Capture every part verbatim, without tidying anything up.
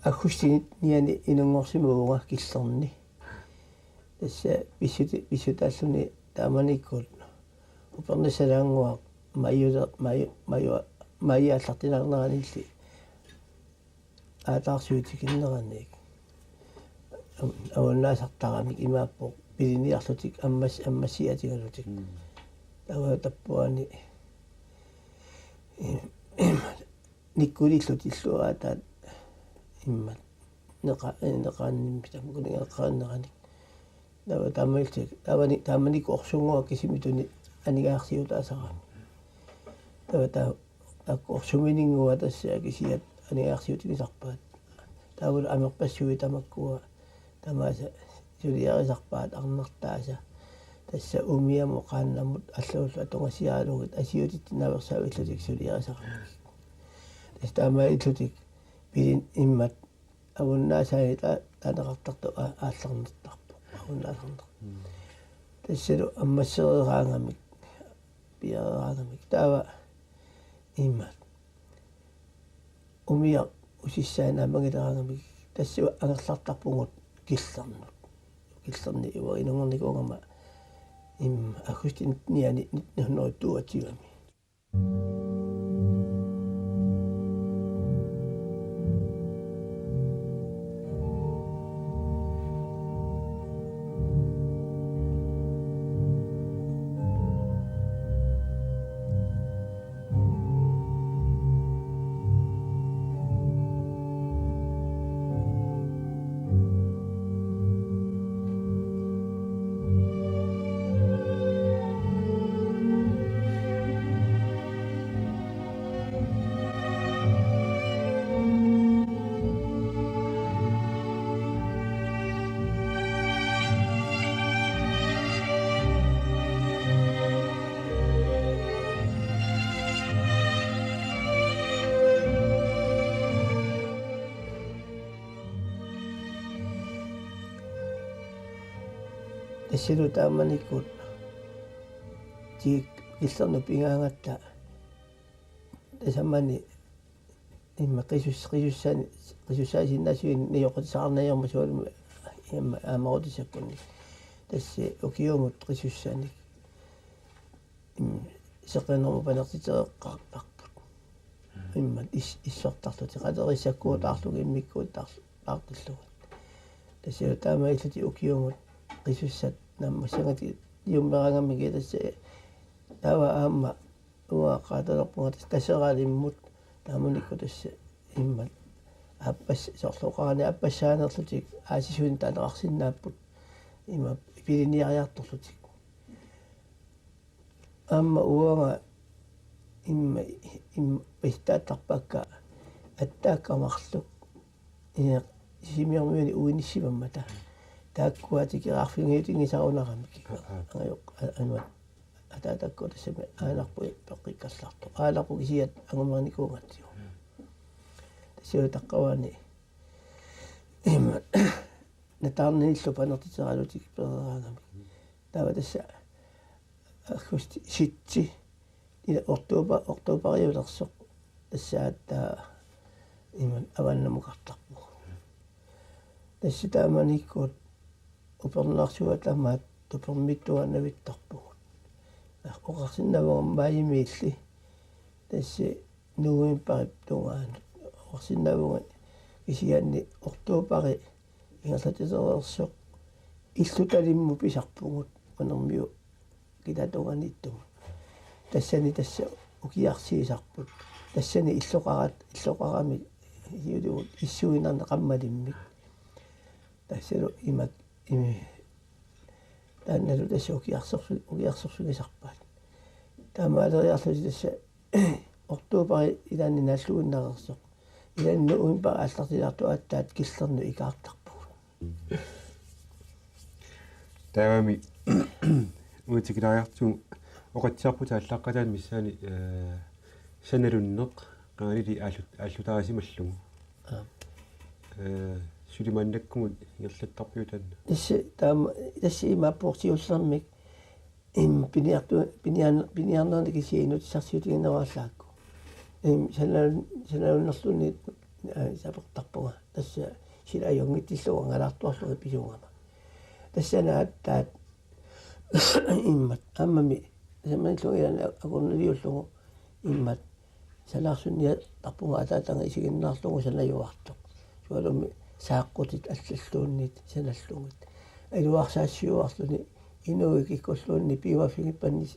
Aggustip niani inunngorsimavunga Killerni. Tassa pissuti-, pissutaalluni taamanikkut upernassalaannguaq majule-, maju-, maju-, maju-, maji aallartilaarneranilli aataarsiutikinnerannik. Am-, avunnaasartaramik imaappoq piliniarlutik ammas-, ammassiatigalutik. Mm. Taava tappuani nikkulillutillu aataat immat neqa-, neqaannimmi tamakkununnga eqqaanneranik. Taava taamaalillutik, taamani-, taamanikkut orsunnguaq kisimittuni aningaasarsiutaasarami. Taava taa-, taakku orsumininngua tassa kisiat aningaasarsiutigisarpaat. Taavalu amerpassuit tamakkua tamaasa suliarisarpaat arnartaasa. Tassa umiamut qaannamut allallu atungasiaralugit asiutitsinnaveersaavillutik suliarisaramik. Tassa taamaalillutik pilin immat avunnaasaanik ta-, taaneqartartoq a-, aallarnertarpoq. Avunnaasarneq. Mm. Tassalu ammassereeraangamik, piareeraangamik. Taava immat umiaq usissaannaamagileraangamik tassa angerlartarpugut Killernut. Killerni uanga inunngornikuugama imma aggustip niani nitten hundrede toogtyve. Tassalu taamanikkut Killernut pigaangatta tasamani imma qisus-, qisussaani-, qisussaasiinnaasunik najoqqutissaarniarmat sualummik imma aamarutisakkunnik. Tassa ukiumut qisussanik. Im, seqinermut panertitereqqaartarput. Immat is-, issortarlutik qalerissakkuutaarlugit immikkuutaarl-, taartillugit. Tassa taamaalillutik ukiumut qisussat naammassangatik iummerangamik tassa taava aamma uanga qaatalerpunga tassa Taseralimmut taamanikkut tassa immat aappas-, soorlu oqarani aappassaanerlutik aasisunik taaneqarsinnaapput imma piliniariartorlutik. Aamma uanga imma, imma pistaattarpakka attaakka marluk. Ina Sisimiormiuni uinissimammata. Taakkua tikeraarfigiutigisarunarami kikka. Aa, aa. Angajoq, a-, anua. Ataatakkua tassami aanarput peqqikkallartoq. Aanarput kisiat angumernikuugatsigu. Tassa taqqavani. Imma. Nataarnillu panertiteralutik pereeraangamik. Taava tassa aggustip sytti, ila oktober, oktoberiulersoq tassa aatsaat imma avannamukartarpugut. Tassa taamanikkut upernaarsuaq tamaat tupermittuannavittarpugut. Oqarsinnaavunga maajimiilli. Tassa novembarip tungaanut. Oqarsinnaavunga kisianni oktoberi ingerlatitereersoq illutalimmut pisarpugut Unermiut kitaata tungaaniittumut. Tassani tassa ukiarsiisarput. Tassani illoqarat, illoqarami siuligut issuinerni qammalimmik. Tassalu imak, imi, taannalu tassa ukiarsorsu-, ukiarsorsugisarpaat. Taamaaleriarlutik tassa oktoberi ilaanni naalluinnareersoq. Ilaanni november aallartilaartoq aatsaat Killernut ikaartarpugut. Taavami uanga tikilaajartugu oqatsiarpugut aallaqqaataani missaani, eh, sanalunneq qangali aallut-, aallutaarisimallugu. Aap. Eh, suli maannakkumut ingerlattarpiuk taanna? Tassa taama, tassa imaappoq siullermik im piniartu-, piniarn-, piniarnerni kisiat inuutissarsiutigineruallaakku. Im sanal-, sanalunnerluunniit Aa, sapertarpunga. Tassa sila ajunngitsillugu angalaartuarlunga pisuugama. Tassa naattat immat aammami samanilugilan akorniliullugu immat sanaarsunniartarpunga ataataga isiginnaarlugu sanajuartoq. Sualummi saaqqutit allalluunniit sanallugit. Ajuarsaassiuarluni inuit kikkulluunniit piumaffigippannit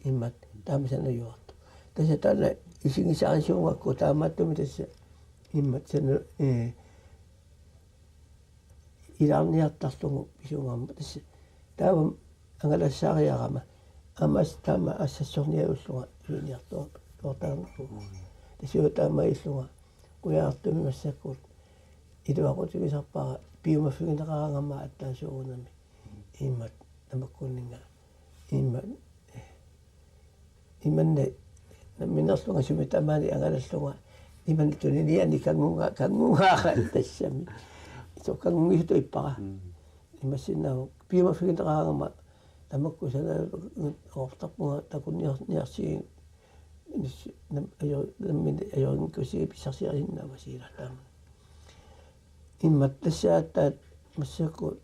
immat taama sanajuartoq. Tassa taanna isigisarisuugakku taamaattumik tassa immat sana ee ilaarniartarlugu pisuugama tassa taava angalassaariarama aamma taama assassorniarullunga iliniartuartarnerpugut. Tassa taama illunga qujaartumik massakkut iluaqutigisarpara piumaffigineqaraangama attaasuugunami immat tamakkuuninnga immat imanna namminerlunga sumi tamaani angalallunga imanna tuniniani kanngunga kanngungaara tassami. Iso kanngungiisutuippara. Imassinnaavoq piumaffigineqaraangama tamakku sanaartarpunga takunniarniarsigit nammineq ajorinnikuusigit pissarsiarisinnaavasi ilaa taama. Immat tassa aatsaat massakkut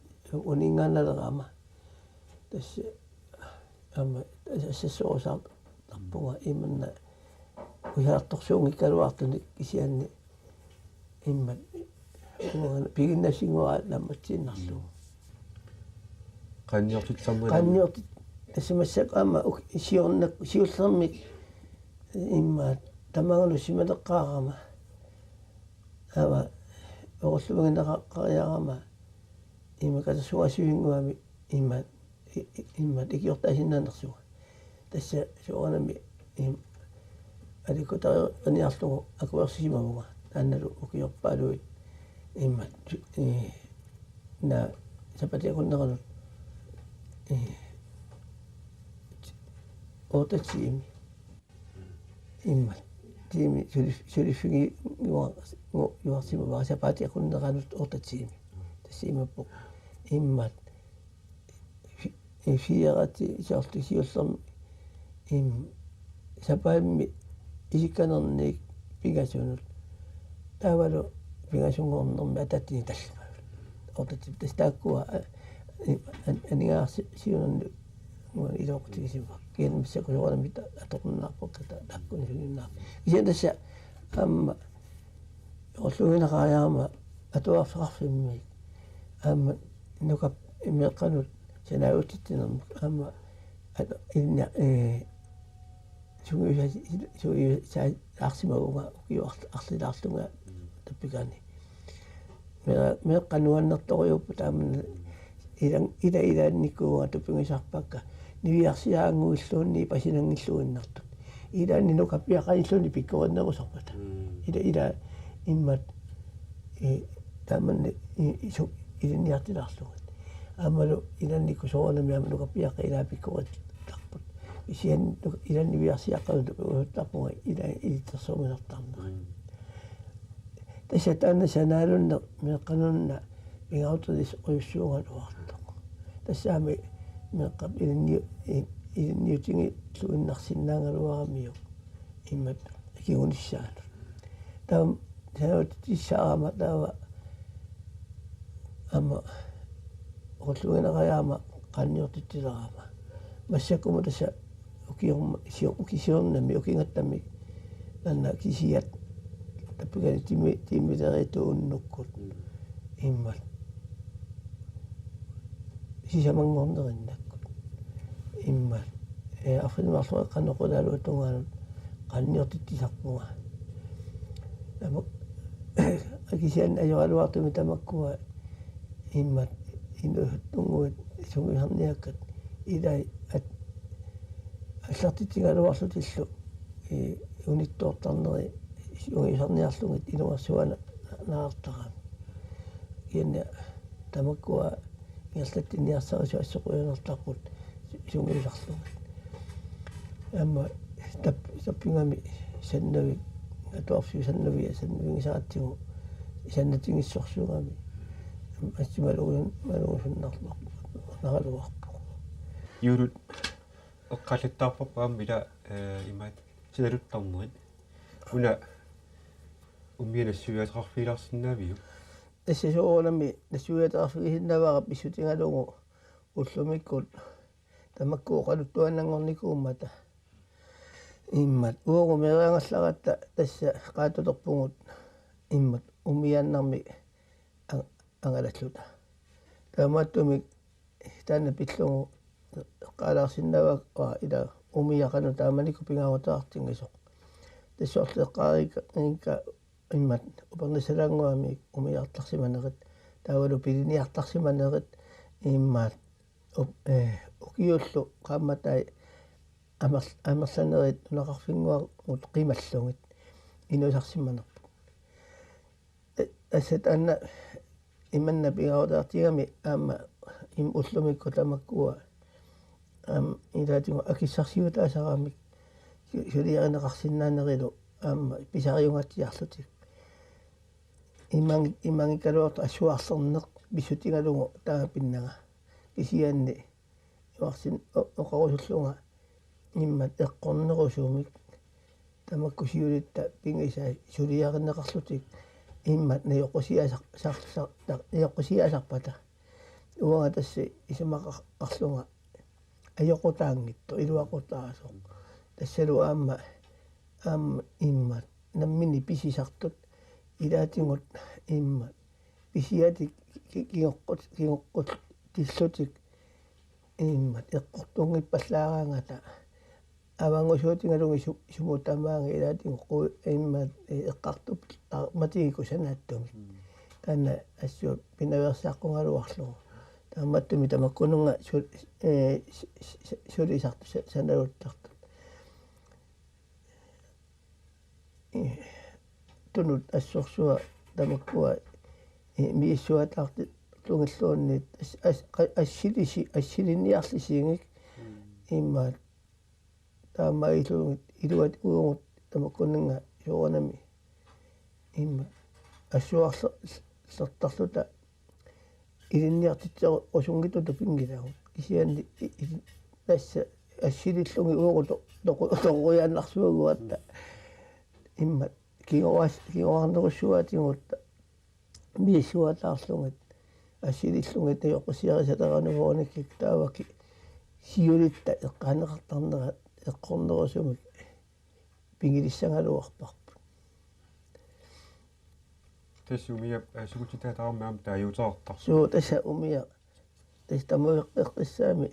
uninngaannaleraama. Tassa aamma assassorusaartarpunga imanna ujartorsuunngikkaluartunik kisianni immat uanga piginnassinngua naammatsiinnarlugu. Qaanniortittarmat. Qaanniortit tassa massakkut aamma uk- siornak siullermik immat tamaanga nussimaneqqaarama. Aamma oqulluinnaqariarama imma katersugaasivinnguami imma immat ikiortaasinnaanersunga. Tassa soorunami imma alikkutariarniarlugu akuersisimavunga. Taannalu ukiorpaaluit immat ee naa sapaatip akunneranut ee otte tiimi. Immat tiimi suli- suliffigiuarsimavara sapaatip akunneranut otte tiimi. Tassa imaappoq immat fi- ee fire ti- siorlu siullermi imma sapaammi isikkanernik pingasunut taavalu pingasunngornermi ataatsinni tallimaat. Otte tiimi tassa taakkua aningaasarsiuinerni ilooqutigisimavara. Kisianni massakkut soorunami atorunnarpakka taakkuninnga sulinnarpoq. Kisianni tassa aamma oqulluinnaqariarama atuarfeqarfimmi aamma nukap meeqqanut sanaarutitsinermut aamma at- inna ee sungiusa- sungiusaarsimavunga ukiut arl- arlalaarlunga tappikani. Meeqqat nuannertorujuupput taama ila ila ilaannikkuuvunga tupigisarpakka niviarsiaannguilluunniit pasinanngilluinnartut. Ilaanni nukapiaqanilluunniit pikkorinnerusarpata. Ila ila immat ee taamanna isu ilinniartilaarlugit. Aammalu ilaannikkut soorunami aamma nukapiaqqat ilaat pikkorittarput. Kisianni ilaanni niviarsiaqqanut tupigisarpunga ilaat ilitsersuuminartarnerat. Tassa taanna sanaalunneq meeqqanunna pingaartulisorujussuugaluartoq. Tassaami meeqqap ilinni- ilinniutigiilluinnaarsinnaagaluaramiuk immat kingunissaanut. Taava sanaarutitsissaarama taava aamma oqulluinnaqariarama qaanniortitsilerama. Massakkumut tassa ukiorma- sio- ukisiornami ukigattami taanna kisiat tappikani tiimi- tiimileriittuunnukkut immat sisamanngornerinnakkut immat ee arfineq-marloqeqqannequtaaluatungaanut qaanniortitsisarpunga. Tamak- kisianni ajoraluartumik tamakkua immat inuusuttunnguit sungiusarniakkat ilai at- allartitsigaluarlutillu ee unittoortarneri sungiusarniarlugit iluarsuana naartarami. Kisianni tamakkua ingerlatsiniarsarisut assut qujanartarput sungiusarlugit. Aamma tap- tappigami Sandavik atuarfiup Sandavia Sandavigisaratsigu sannatigissorsuugami. Aamma assi malugu- malugusunnarluarpoq naraluarpoq. Juulut eqqaallattaarparput aamma ila ee imaat sanaluttarnerit. Una Umiaq nassuiaateqarfigilaarsinnaaviuk? Tassa soorunami nassuiaateqarfigisinnaavara pissutigalugu ullumikkut tamakku oqaluttuaannanngornikuummata. Immaqaluunniit meeraagallaratta tassa qaattutorpugut immaqaluunniit umiaannarmik ang-, angalalluta. Taamaattumik taanna pillugu eqqaalaarsinnaavara ila umiaq qanoq taamanikkut pingaaruteqartinngisoq. Tassa soorlu eqqaariikka immaqaluunniit upernassalannguamik umiartarsimanerit, taavalu piliniartarsimanerit immaqaluunniit up-, eh, ukiullu qaammatai amer-, amerlanerit nunaqarfinnguamut qimallugit inuusarsimanerput. Eh, tassa taanna imanna pingaaruteqartigami aamma im-, ullumikkut tamakkua aamma ilaatigut akissarsiutaasaramik su-, suliarineqarsinnaanerilu aamma pisariungaatsiarlutik. Imangi-, imanngikkaluartoq assuarlerneq pissutigalugu taama pinnanga. Kisianni imarsin o-, oqarusullunga immaqaluunniit eqqornerusumik tamakku siulitta pigisai suliarineqarlutik immaqaluunniit najoqqusiaasar-, sar-, sar-, tar-, najoqqusiaasarpata. Uanga tassa isumaqar-, qarlunga ajoqutaanngitsoq, iluaqutaasoq. Tassalu aamma, aamma immaqaluunniit namminneq pisisartut ilaatigut immaqaluunniit pisiatik ki-, kingoqqut-, kingoqqutsillutik immaqaluunniit eqqortunngippallaaraangata avanngusuutigalugit su-, sumut tamaanga ilaatigut qu-, immaqaluunniit eqqartup-, tar-, matigikkut sanaattumik. Mm. Taanna assut pinaveersaaqqugaluarlugu. Taamaattumik tamakkununnga su-, eh, s-, s-, s-, sulisartut sa-, sanaluttartut. Eh, tunut assorsuaq tamakkua, eh, misissuataartillugilluunniit as-, as-, qa-, assilisi-, assilinniarlisigik. Mm. Imaat taamaalillugit iluat uagut tamakkununnga soorunami. Imaat assuarler-, lertarluta ilinniartitserusunngitsutut pinngilagut. Kisianni i-, i-, tassa assilillugit uagut to-, toqu-, toqoriaannarsuaguatta. Imaat kingoras-, kingoraarnerussuaatigut misissuataarlugit. Assilillugit najoqqusiarisaleraanni Veronikkap taavami siulitta eqqaaneqartarnera eqqornerusumik pigilissagaluarparput. Tassa umiaq, eh, sukutitaataarami aamma taaguuteqartarpoq. Suu, tassa umiaq. Tassa tamaveqqeqqissaami.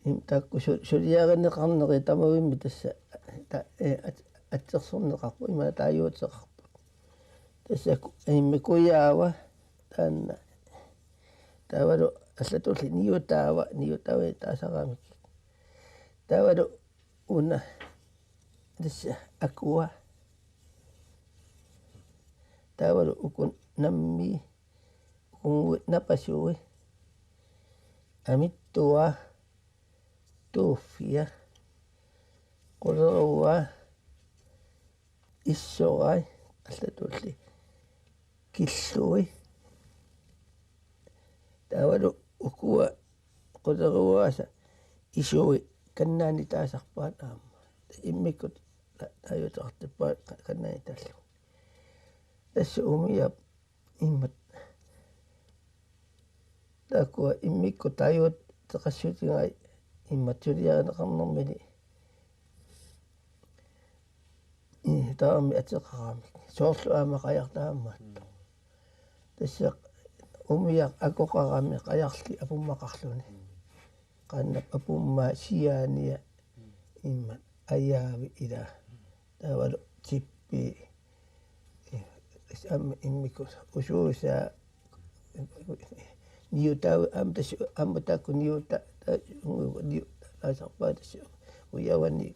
Im-, taakku su-, suliarineqarneri tamavimmi tassa ta-, eh, at-, atsersorneqarput, ima taaguuteqarput. Tassa ku-, immikkujaava taanna. Taavalu allatulli niutaava, niutaava taasaramik. Taavalu una, tassa akua. Taavalu uku nammi, uku napasui, amittua, tuuffia, qulerua, issorai, allatulli killui. Taavalu ukua quleruaasa isui kannaani taasarpaat aamma. Immikkut ta-, taaguuteqartarpaat ka-, kannaani taallugu. Tassa umiaq immat. Taakkua immikkut taaguuteqassutigai immat suliarineqarnermini. Ii, taamami ateqaramik. Soorlu aamma qajartaammat. Mm. Tassa umiaq akoqarami qajarli apummaqarluni. Mm. Qaannap apummaa siaania. Mm. Immat ajaavi ila. Taavalu tippi. Tassa aamma immikkut usuusaa niutaavi aamma tassa aamma taakku niuta-, ta-, niu-, taasarpaat tassa ujavanni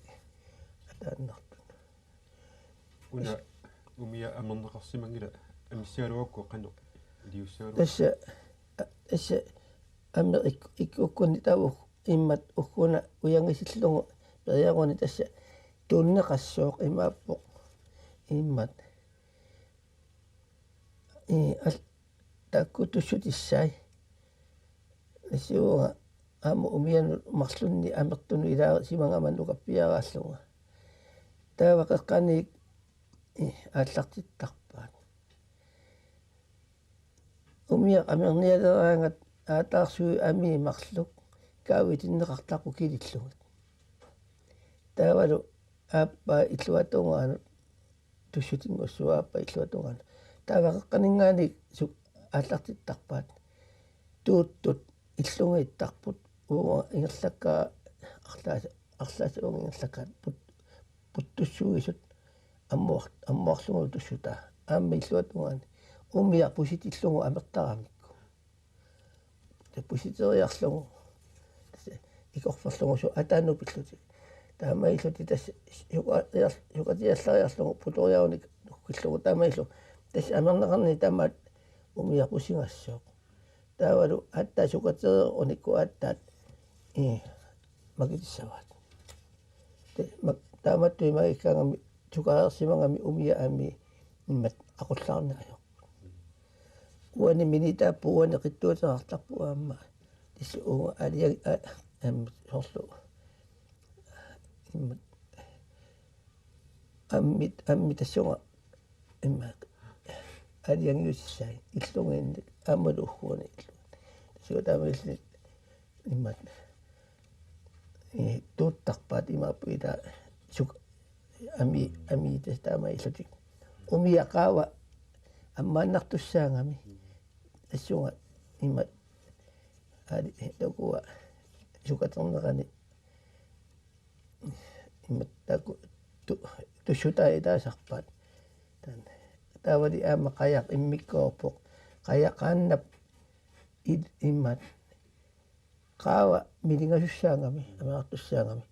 ataannartut. Una umiaq amerneqarsimanngilaq amissagaluarukku qanoq iliussagaluaruk? Tassa, a-, tassa ameq ik-, ikkukkunni taava immat ukkuna ujangisillugu periaruni tassa tunneqassooq imaappoq immat. Ii, al-, taakku tussutissai. Nassiuga aamma umianut marlunnik amertunut ilaasimagama nukappiaraallunga. Taava qeqqaniit, ii, aallartittarpaat. Umiaq amernialeraangat aataarsuit amii marluk kaavitinneqartarput kilillugit. Taavalu aappaa illuatungaanut tussutinngussuup aappaa illuatungaanut. Taava qeqqaninngaanniit su-, aallartittarpaat. Tuuttut illugiittarput uunga ingerlakkaat arlaas-, arlaassuunga ingerlakkaat put-, puttussuisut ammuar-, ammuarlugulu tussutaa. Aamma illuatungaani umiaq pusitillugu amertaramikku. Tassa pusiteriarlugu. Tassa ikorferlugu su-, ataanut pillutik. Taamaalillutik tassa suka-, sukatiallariarlugu putoriarunik nukkillugu taamaalillugu. Tassa amerneqarnani tamaat umiaq pusigassooq. Taavalu aatsaat sukatereerunikku aatsaat, ii, makitissavaat. Te-, ma-, taamatut imaakkaangami sukareersimagami umiaq amii immaqa aqullaarneq ajorput. Uani minitaapput uani qitsuuteqartarput aamma. Tassa uunga alia-, a-, aamma soorlu. Immaqa ammit, ammit tassunga immaqa aalajangiusissai illugiinnik aammalu ugguuna illugiinnik. Tassunga taamaalilluni immaqa, ii, tuuttarpaat imaappoq ilaa suk-, amii, amii tassa taamaalillutik. Umiaq qaava ammaannartussaagami. Tassunga immaqa aali-, taakku sukaternerani immaqa taakku tu-, tussutaa ilaasarpaat. Taanna. Taavali aamma qajaq immikkoorpoq. Qajaq qaannap il-, immaqa qaava milingasussaagami, amerartussaagami.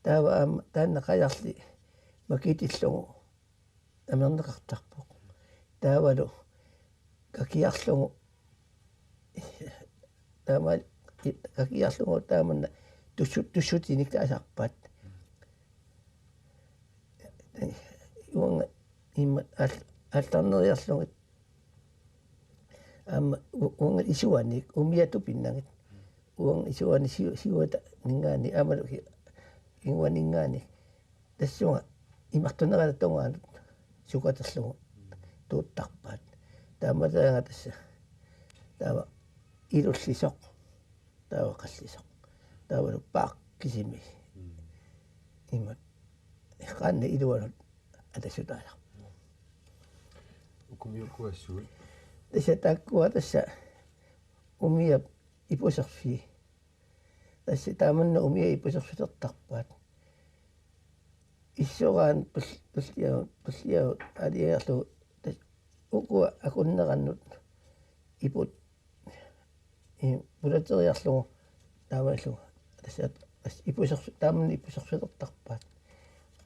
Taava aamma taanna qajarli makitillugu amerneqartarpoq. Taavalu kakiarlugu taama kakiarlugu taamanna tussu-, tussutinik taasarpaat. Uanga immaqa aal-, aallarneriarlugit. Aamma u-, uanga isuanik umiaq tupinnagit. Uanga isuani siu-, siuataninngaanniit aammalu ki-, kinguaninngaanniit. Tassunga imartunerata tungaanut sukaterlugu tuuttarpaat. Taamaallaat tassa. Taava ilullisoq. Taava qallisoq. Taavalu paaq kisimi. Immaqa. Qaannat iluanut atassutaasarput. Ukumiukkuassui. Tassa taakkua tassa umiap ipuserfii. Tassa taamanna umiaq ipuserfilertarpaat. Issoraanni tul-, tulliagut, tulliagut aalajangerlugu tassa ukua akunnerannut iput, ii, pulateriarlugu taamaalillugu. Tassa, tassa ipuserf-, taamanna ipuserfilertarpaat.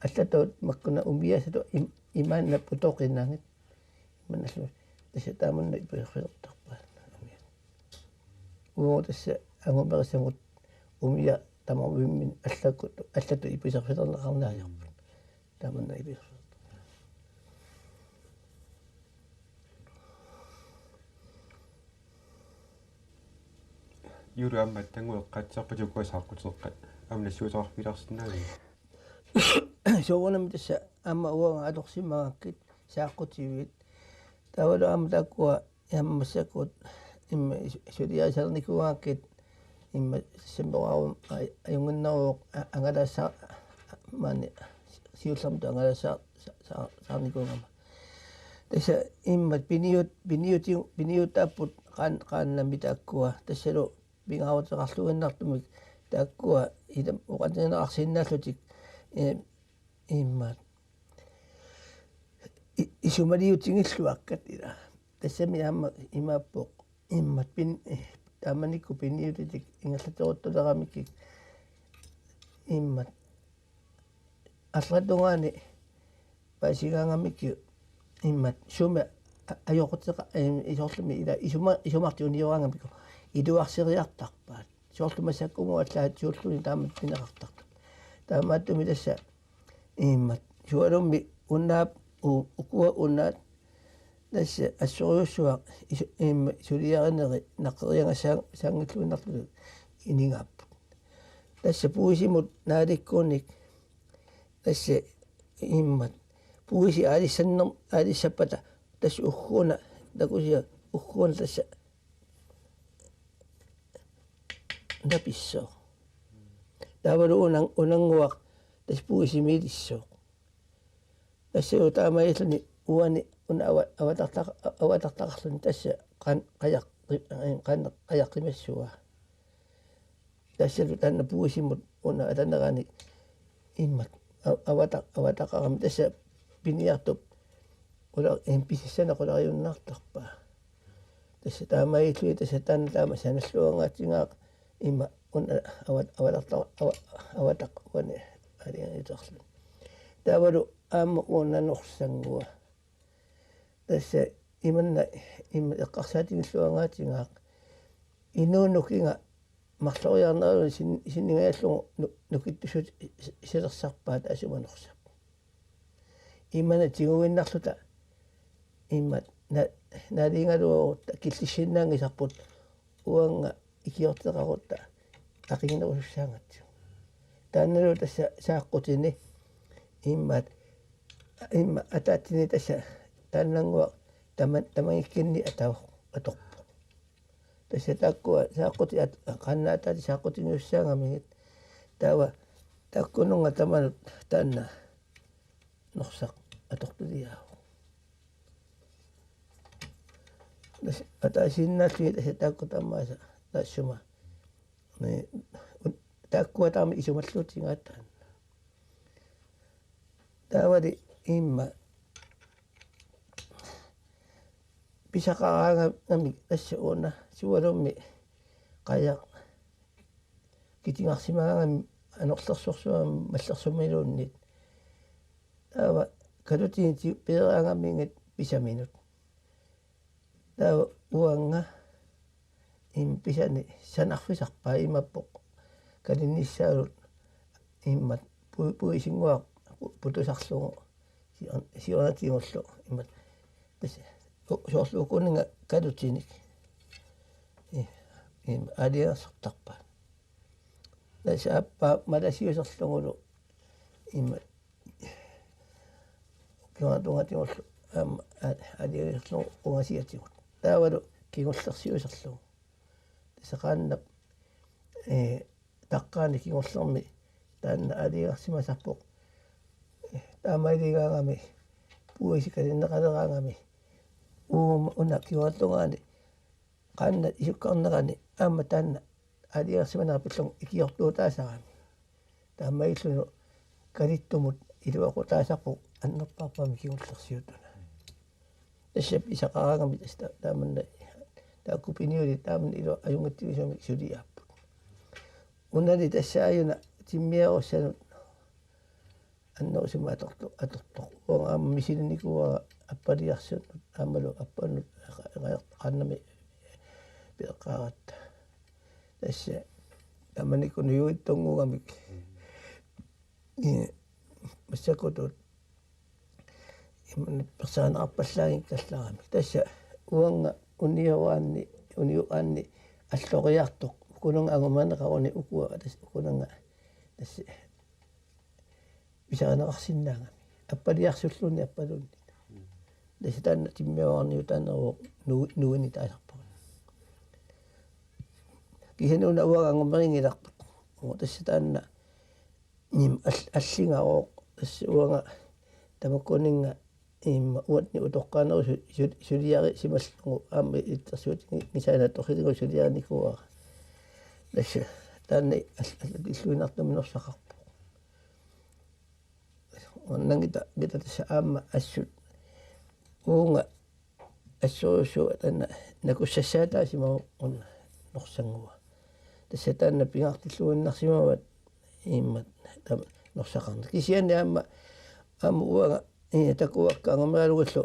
Allatut makkuna umiaasatut im-, imaannaat putoqinagit. Imaannallu tassa taamanna ipuserfilertarpaat. Uagut tassa angumerisamut umiaq tamarmimmi allakkut, allatut ipuserfilerneqarneq ajorput. Taamanna ipiarsuartoq. Juulu aamma tanngueqqaat saarpassuit ukua saaqquteqqat aamma nassuisoqarfigilaarsinnaaviuk? Soorunami tassa aamma uanga atorsimagakkit saaqqutiviit. Taavalu aamma taakkua aamma massakkut immaqa is-, suliarisarnikuugakkit immaqa semperaarum aj-, ajunnginneruvoq a-, angalaassaa-, maani siullermut angalaassaa-, sa-, sa-, saarnikuugama. Tassa immaqa piniut-, piniuti-, piniutaapput qaan-, qaannamik taakkua. Tassalu pingaaruteqarluinnartumik taakkua ilami oqaatigineqarsinnaallutik, eh, immaqa i-, isumaliutigilluakkat ila. Tassami aamma imaappoq immaqa pin-, eh, taamanikkut piniutitik ingerlateruttuleramikkik immaqa arlatungaani paasigaangamikkik immaqa sumi a-, ajoquteqa-, eh, isorlumi ila isuma-, isumartik unioraangamikku iluarseriartarpaat. Soorlu massakkumut allaat suulluni taamatut pineqartartut. Taamaattumik tassa immaqa sualummik unaap u-, ukua unaat tassa assorujussuaq isu-, immaqa suliarineri naqqeriagassaa-, saanngilluinnarlutik inigaapput. Tassa puisimut naalikkuunik tassa immaqa puisi aalissanner-, aalissappata tassa ugguuna takusiaq ugguuna tassa napissoq. Taavalu unang-, unannguaq tassa puisimiilissoq. Tassa taamaalilluni uani una ava-, avatartaq-, avatartaqarluni tassa qan-, qajaq-, qan-, qajaqqimassua. Tassalu taanna puisimut una atanerani immat a-, avata-, avataqarami tassa piniartup qula-, em, pisissanik qulariunnaartarpaa. Tassa taamaalilluni tassa taanna taama sanalluangaatigaaq imma una avat-, avatarta-, ava-, avataq uani aalajangiuteqarluni. Taavalu aamma una Norsannguaq. Tassa imanna imma eqqarsaatigilluangaatigaaq inuup nukinga marloriarnerup sin-, sinningajallugu nu-, nukittussut silersarpaat asuma Norsaq. Imanna tiguinnarluta imma na-, naaligaluarutta killissinnaanngisarput uanga ikiorteqarutta aqiginerusussaagatsigu. Taannalu tassa saaqqutini immat, imma ataatsini tassa taannannguaq taman-, tamangikkinni atavoq atorpoq. Tassa taakkua saaqqutit at-, qannaataati saaqqutigiussaagamigit. Taava taakkununnga tamanut taanna Norsaq atortuliaavoq. Tassa ataasiinnaallugit tassa taakku tamaasa taassuma. Ni, un-, taakkua taama isumalluutigaat taanna. Taavali imma pisaqaraangamik tassa una Sualummi qajaq kitigarsimagaangami anorlersorsuarmi mallersumiluunniit. Taava kalutinik ti-, peeraangamigit pisaminut. Taava uanga imma pisani sanarfisarpaa imaappoq kalinnissaanut immat pu-, puisinnguaq pu-, putusarlugu sior-, siornatigullu immat tassa u-, soorlu ukuninnga kalutinik. I-, imma aalajangersortarpaat. Tassa aappaa malasiuserlugulu imma kingornatungaatigut aamma a-, aalajangersorlugu ungasiatigut. Taavalu kingullersiuserlugu. Tassa qaannap, ee, taqqaani kingullermi taanna aalajangersimasarpoq. Ee, taamaaligaangami puisi kalinneqaleraangami uuma una kingornatungaani qaannap isukkarnerani aamma taanna aalajangersimanera pillugu ikiortuutaasarami. Taamaalilluni kalittumut iluaqutaasarpoq annerpaarpaamik kingullersiutuna. Tassa pisaqaraangamik tassa ta-, taamanna taakku piniartut taamanna ilua ajunngitsuusumik suliaapput. Unali tassa aajuna timmiarussanut annerusumik atorto-, atortoq. Uanga aamma misilinikuuara Appaliarsunnut aammalu Appanut qa-, qa-, qaannami peqqaaratta. Tassa taamanikkut nujuittunnguugamik. Ii, massakkutut imannak persiarineqarpallaanngikkallarami. Tassa uanga unioraanni, unioraanni alloriartoq. Ukunannga angumerineqaruni ukua tassa ukunannga tassa pisarineqarsinnaagami. Appaliarsulluunniit Appaluunniit. Tassa taanna timmiorarniutaaneruvoq nu-, nuinni taasarpagut. Kisianni una uanga angumerinngilarput. Uanga tassa taanna nim al-, allingaroq tassa uanga tamakkuninnga imma uanni utoqqaanerusoq su-, su-, suliarisimallugu aamma ilitsersuutigisaanut atorfiligu suliarinikuuara. Tassa taanna al-, al-, illuinnartumik Norsaqarpoq. Uannanngitsoq, ngitsoq tassa aamma assut uunga assorujussuaq taanna nakussassaataasimavoq una Norsannguaq. Tassa taanna pingaartilluinnarsimavaat immat taama Norsaqarneq. Kisianni aamma, aamma uanga, ee, takuakka angumeriarlugulu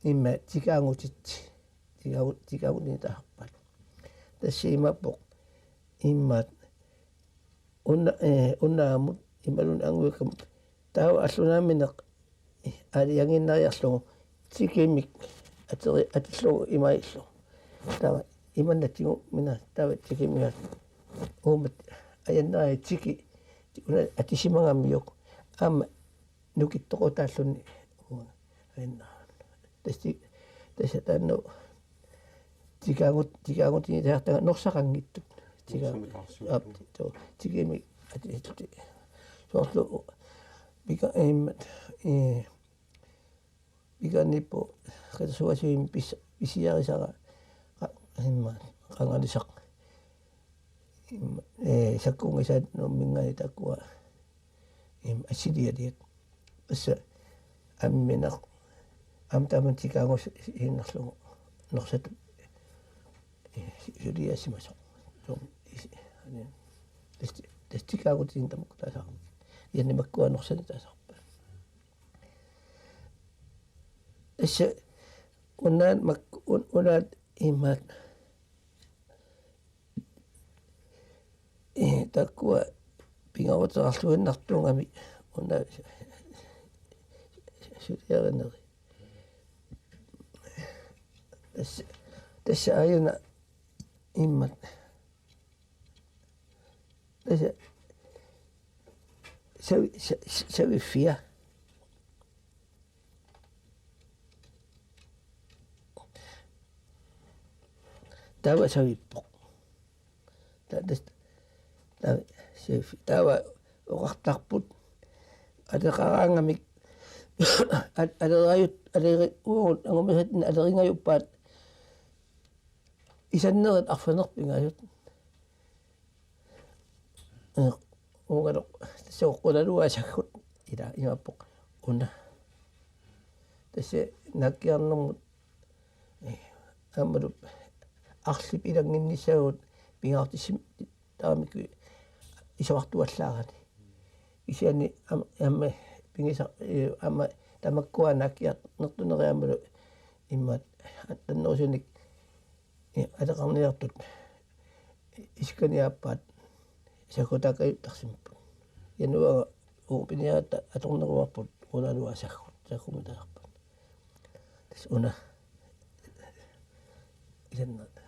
imma tikaagutitsi. Tikaagu-, tikaagutinik taasarpaat. Tassa imaappoq immat una-, ee, unaamut imaluunniit anguikkamut. Taava allunaammineq, ee, aalajangiinnariarlugu tikimik ateri-, atillugu imaillugu. Taava imanna tiguminga taava tikimiga uummat ajanneriarlugit tiki una atisimagamiuk aamma nukittoqutaalluni uanga ajannera. Tassa ti-, tassa taanna tikaagut-, tikaagutinik taasartagaq Norsaqanngitsut. Tiga-, aap, tu-, tigimi ati-, ati-, soorlu pika-, em, eh, pikanippu qitersuasui pis-, pisiarisara qa-, imma, qanganisaq. Imma, eh, sakkunngisaat Nuumminngaanniit taakkua, imma, assilialiat. Tassa amminaq, aamma taama tikaangusiinnarlugu Norsatut, eh, suliassimasoq. Soorlu isi-, tassa, tassa tikaagutiinnaq tamakku taasarput. Kisianni makkua Norsani taasarpaat. Tassa unaat mak-, un-, unaat imaat, eh, taakkua pingaaruteqarluinnartuugami una suliarineri. Tassa, tassa aajuna imaat. Tassa savi-, sa-, sa-, saviffia. Taava savippoq. Ta-, tas-, ta-, saviffi-, taava oqartarput. Aleqaraangamik al-, aleriarut, aleri-, uagut angumisatsinni aleringajuppaat isannerit arfineq-pingasut. Ee, uungalu, tassa qulaluaat saggut ila imaappoq una. Tassa naakkiarnermut, ee, aammalu arlip ilannginnissaagut pingaartissim-, taamikku isorartuallaarani. Kisianni am-, aamma pigisa-, ee, aamma tamakkua naakkiarnertunerit aammalu imaat tannerusunik, ee, aleqarniartut isikkanik aappaat saggutaakajuttarsimapput. Januaari uagut piniaratta atorneruarput qulaluaat saggut, saggumik taasarpaat. Tassa una. Ilanna.